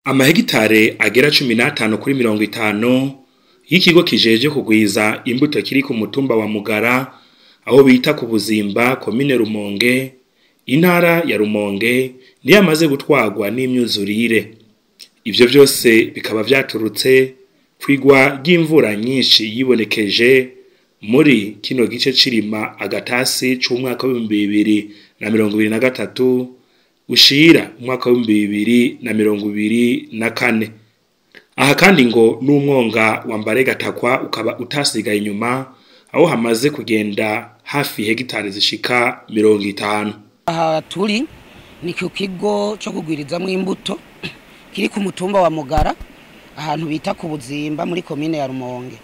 Amahegitare agera 15 kuri 50 y'ikigo kijeje kugwiza imbuto kiri ku mutumba wa Mugara aho bita ku Buzimba, komine Rumonge, intara ya Rumonge, niyo amaze gutwarwa n'imyuzurire. Ivyo vyose bikaba vyaturutse kwigwa ry'imvura nyinshi yibonekeje muri kino gice cirima agatasi c'umwaka w'2023 ushira umwaka w'2024. Aha kandi ngo n'umwonga wa Mbaregatakwa ukaba utasigaye inyuma, aho hamaze kugenda hafi hegitari zishika 50. Aha turi ni ku kigo cyo kugwirizamwo imbuto kiri ku mutumba wa Mugara, ahantu bita ku Buzimba muri komine ya Rumonge.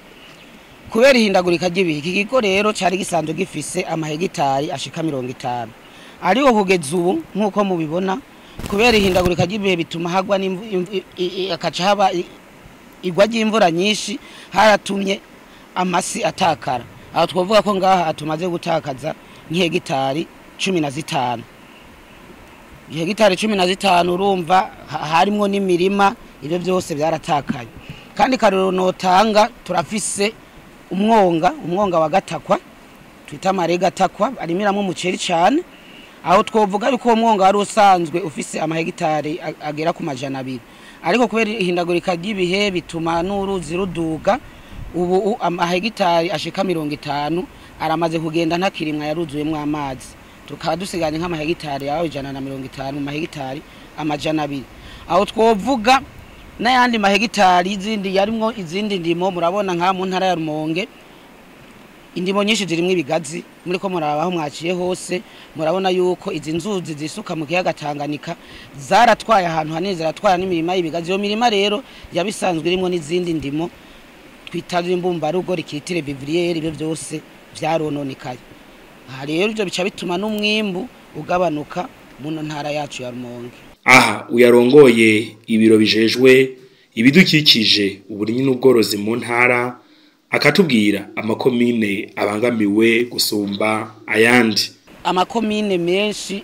Kubera ihindagurika ry'ibihe, iki kigo rero cari gisanzwe gifise amahegitari ashika 50, ariko kugeza ubu nk'uko mubibona, kubera ihindagurika ry'ibihe bituma hagwa akaca haba igwa ry'imvura nyinshi, haratumye amasi atakara. Aho twovuga ko ngaha tumaze gutakaza nk'hegitari 15. Hegitari 15, urumva harimwo n'imirima, ibyo byose byaratakaye. Kandi karero notanga, turafise umwonga wa Gatakwa twita Maregatakwa, arimiramwo umuceri cyane. Aho twovuga yuko uwo mwonga wari usanzwe ufise amahegitari agera ku 200, ariko kubera ihindagurika ry'ibihe bituma n'uruzi ruduga, ubu amahegitari ashika 50 aramaze kugenda ntakirimwa, yaruzuyemwo amazi. Tukaba dusiganye nk'amahegitari yawe 150 mu mahegitari 200. Aho twovuga n'ayandi mahegitari izindi yarimwo izindi ndimo. Murabona nka mu ntara ya Rumonge indimo nyinshi zirimwo ibigazi, muri ko muraba aho mwaciye hose murabona yuko izi nzuzi zisuka mu kiyaga Tanganyika zaratwaye ahantu hanini, ziratwara n'imirima y'ibigazi. Iyo mirima rero yabisanzwe irimo n'izindi ndimo twita imbumbarugo, les cultures vivrières, ibyo byose vyarononekaye. Aha rero ibyo bica bituma n'umwimbu ugabanuka mu ntara yacu ya Rumonge. Aha uyarongoye ibiro bijejwe ibidukikije, uburimyi n'ubworozi mu ntara akatubwira amakomine abangamiwe gusumba ayandi. Amakomine menshi,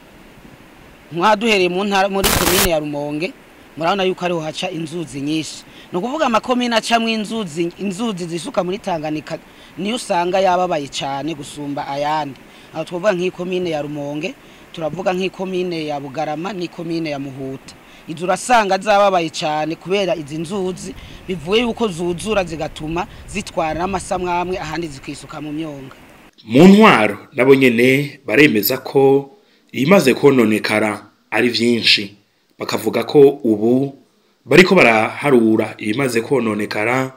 mwaduhereye mu ntara, muri komine ya Rumonge murabona yuko ariho haca inzuzi nyinshi. Ni ukuvuga amakomine acamwo inzuzi, inzuzi zisuka muri Tanganyika, niyo usanga yababaye cyane gusumba ayandi. Aho twavuga nk'ikomine ya Rumonge, turavuga nk'ikomine ya Bugarama n'ikomine ya Muhuta. Izo urasanga zababaye cyane kubera izi nzuzi, bivuye yuko zuzura zigatuma zitwara n'amasamwamwe, ahandi zikisuka mu myonga. Mu ntwaro nabo nyene baremeza ko ibimaze kononekara ari vyinshi, bakavuga ko ubu bariko baraharura ibimaze kononekara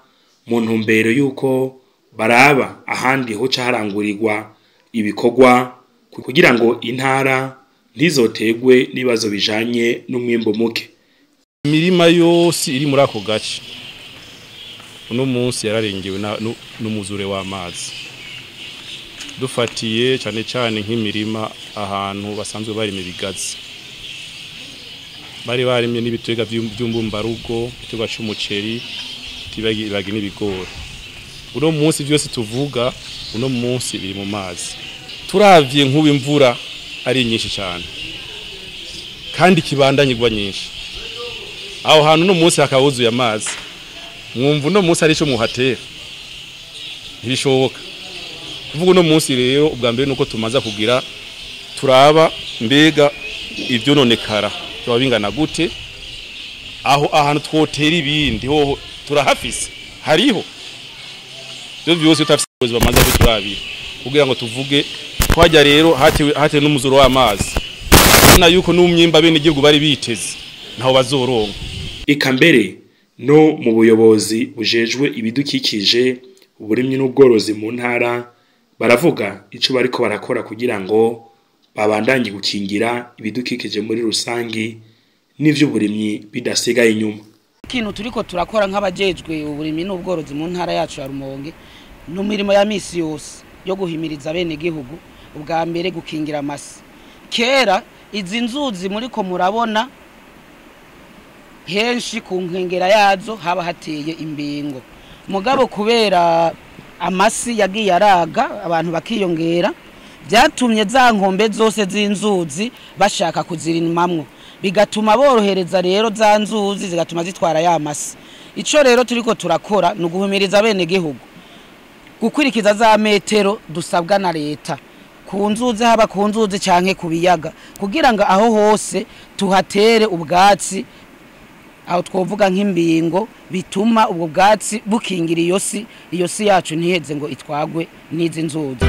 mu ntumbero y'uko baraba ahandi hoca harangurirwa ibikorwa kugira ngo intara ntizotegwe n'ibibazo bijanye n'umwimbo muke. Imirima yose iri muri ako gace uno munsi yararengewe n'umuzure w'amazi. Dufatiye cyane cyane nk'imirima ahantu basanzwe barima ibigazi, bari barimye n'ibiterwa by'umbumbarugo, igiterwa c'umuceri, tibagi n'ibigori. Uno munsi byose tuvuga uno munsi biri mu mazi. Turavye nk'ubu imvura ari nyinshi cyane kandi kibandanye igwa nyinshi, aho hantu uno munsi hakaba huzuye amazi, mwumva uno munsi ari ico muhatera? Ntibishoboka. Kuvuga uno munsi rero, ubwa mbere nuko tumaze kugira turaba mbega ivyononekara byaba bingana gute, aho ahantu twotera ibindi hoho turahafise, hariho ibyo byose utafise bamaze kuturabira kugira ngo tuvuge twajya. Rero hatewe n'umuzuro w'amazi, ubona yuko n'umwimba bene igihugu bari biteze ntaho bazoronka. Eka mbere no mu buyobozi bujejwe ibidukikije, uburimyi n'ubworozi mu ntara baravuga ico bariko barakora kugira ngo babandanye gukingira ibidukikije muri rusangi n'ivy'uburimyi bidasigaye inyuma. Ikintu turiko turakora nk'abajejwe uburimyi n'ubworozi mu ntara yacu ya Rumonge no mirimo ya misi yose yo guhimiriza bene igihugu, ubwa mbere gukingira amasi. Kera izi nzuzi muriko murabona, henshi ku nkengera yazo haba hateye imbingo, mugabo kubera amasi yagiye araga, abantu bakiyongera, byatumye za nkombe zose z'inzuzi bashaka kuzirimamwo. Bigatuma borohereza rero za nzuzi, zigatuma zitwara ya masi. Ico rero turiko turakora ni uguhimiriza bene gihugu gukurikiza za metero dusabwa na leta ku nzuzi, haba ku nzuzi canke ku biyaga, kugira ngo aho hose tuhatere ubwatsi, aho twovuga nk'imbingo, bituma ubwo bwatsi bukingira iyo si, iyo si yacu ntiheze ngo itwagwe n'izi nzuzi.